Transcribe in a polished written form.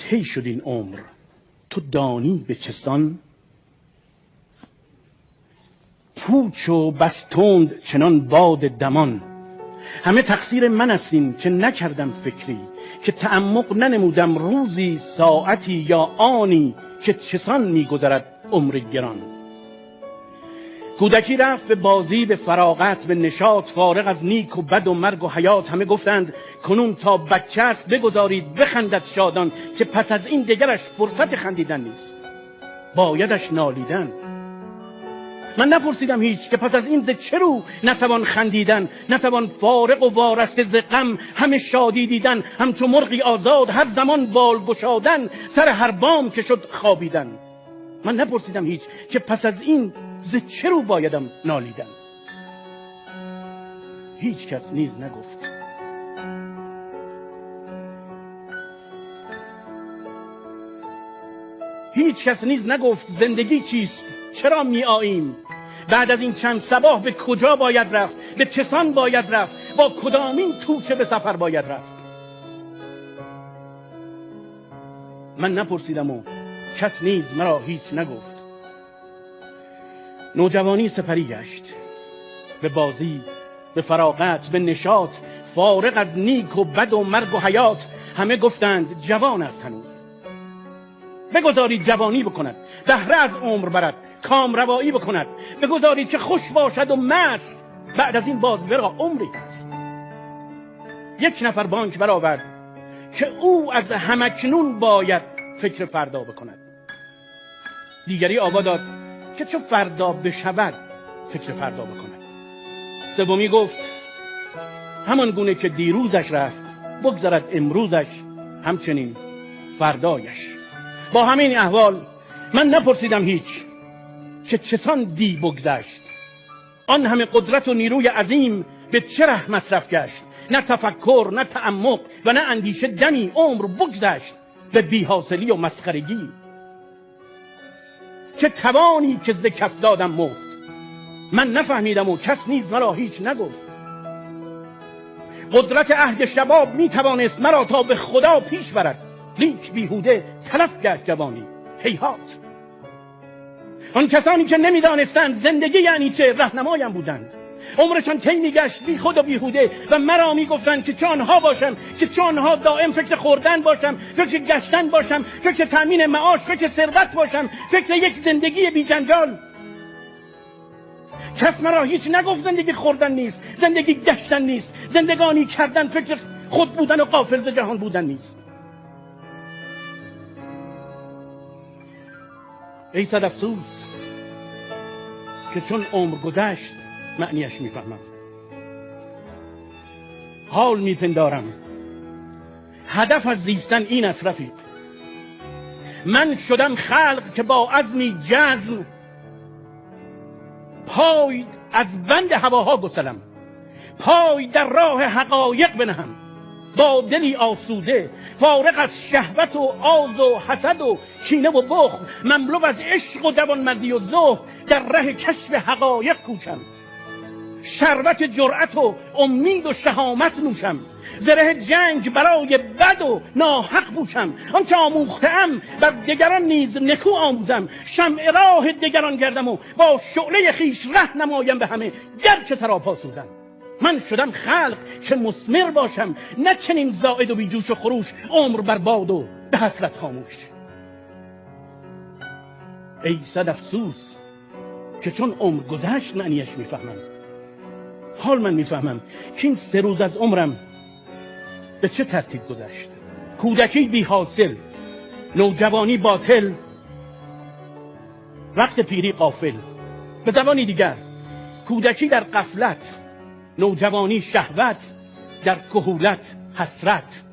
طی شد این عمر، تو دانی به چه سان؟ پوچ و بس تند چنان باد دمان. همه تقصیر من است این که نکردم فکری، که تعمق ننمودم روزی ساعتی یا آنی، که چسان میگذرد عمر گران. کودکی رفت به بازی، به فراغت، به نشاط، فارغ از نیک و بد و مرگ و حیات. همه گفتند کنون تا بچه است بگذارید بخندد شادان، که پس از این دگرش فرصت خندیدن نیست، بایدش نالیدن. من نپرسیدم هیچ که پس از این ز چه رو نتوان خندیدن، نتوان فارغ و وارسته ز غم همه شادی دیدن، همچو مرغی آزاد هر زمان بال گشادن، سر هر بام که شد خوابیدن. من نپرسیدم هیچ که پس از این ز چه رو بایدم نالیدن. هیچ کس نیز نگفت. هیچ کس نیز نگفت زندگی چیست، چرا می آییم، بعد از این چند صباح به کجا باید رفت، به چسان باید رفت، با کدامین توچه به سفر باید رفت. من نپرسیدم و کس نیز مرا هیچ نگفت. نوجوانی سپری گشت به بازی، به فراغت، به نشاط، فارغ از نیک و بد و مرگ و حیات. همه گفتند جوان است هنوز، بگذارید جوانی بکند، بهره از عمر برد، کامروایی بکند، بگذارید که خوش باشد و مست، بعد از این باز ورا عمری هست. یک نفر بانک برآورد که او از همکنون باید فکر فردا بکند. دیگری آوا داد که چو فردا بشود فکر فردا بکند. سومی گفت همان گونه که دیروزش رفت بگذرد امروزش، همچنین فردایش. با همین احوال من نپرسیدم هیچ که چسان دی بگذشت، آن همه قدرت و نیروی عظیم به چه ره مصرف گشت. نه تفکر، نه تعمق و نه اندیشه، دمی عمر بگذشت به بی‌حاصلی و مسخرگی. چه توانی که ز کف دادم مفت، من نفهمیدم و کس نیز مرا هیچ نگفت. قدرت عهد شباب می توانست مرا تا به خدا پیش برد، لیک بیهوده تلف گشت جوانی، هیهات. آن کسانی که نمیدانستند زندگی یعنی چه رهنمایم بودند. عمرشان طی میگشت بی خود و بیهوده و مرا میگفتند که چه آنها باشم، که چه آنها دائم فکر خوردن باشم، فکر گشتن باشم، فکر تامین معاش، فکر ثروت باشم، فکر یک زندگی بی جنجال. کس مرا هیچ نگفت زندگی خوردن نیست، زندگی گشتن نیست، زندگانی کردن فکر خود بودن و غافل ز جهان بودن نیست. ای صد افسوس که چون عمر گذشت معنیش میفهمم. حال میپندارم هدف از زیستن این است رفیق. من شدم خلق که با عزمی جزم پای از بند هواها گسلم، پای در راه حقایق بنهم، با دلی آسوده فارغ از شهوت و آز و حسد و کینه و بخل، مملو از عشق و جوانمردی و زهد، در ره کشف حقایق کوشم، شربت جرأت و امید و شهامت نوشم، زره جنگ برای بد و ناحق پوشم، آنچه آموخته‌ام بر دگران نیز نکو آموزم، شمع راه دگران گردم و با شعله خویش ره نمایم به همه، گرچه سراپا سوزم. من شدم خلق که مثمر باشم، نه چنین زائد و بی جوش و خروش، عمر بر باد و به حسرت خاموش. ای صد افسوس که چون عمر گذشت معنیش میفهمم. حال من میفهمم که این 3 روز از عمرم به چه ترتیب گذشت. کودکی بی حاصل، نوجوانی باطل، وقت پیری غافل. به زبانی دیگر کودکی در غفلت، نوجوانی شهوت، در کهولت حسرت.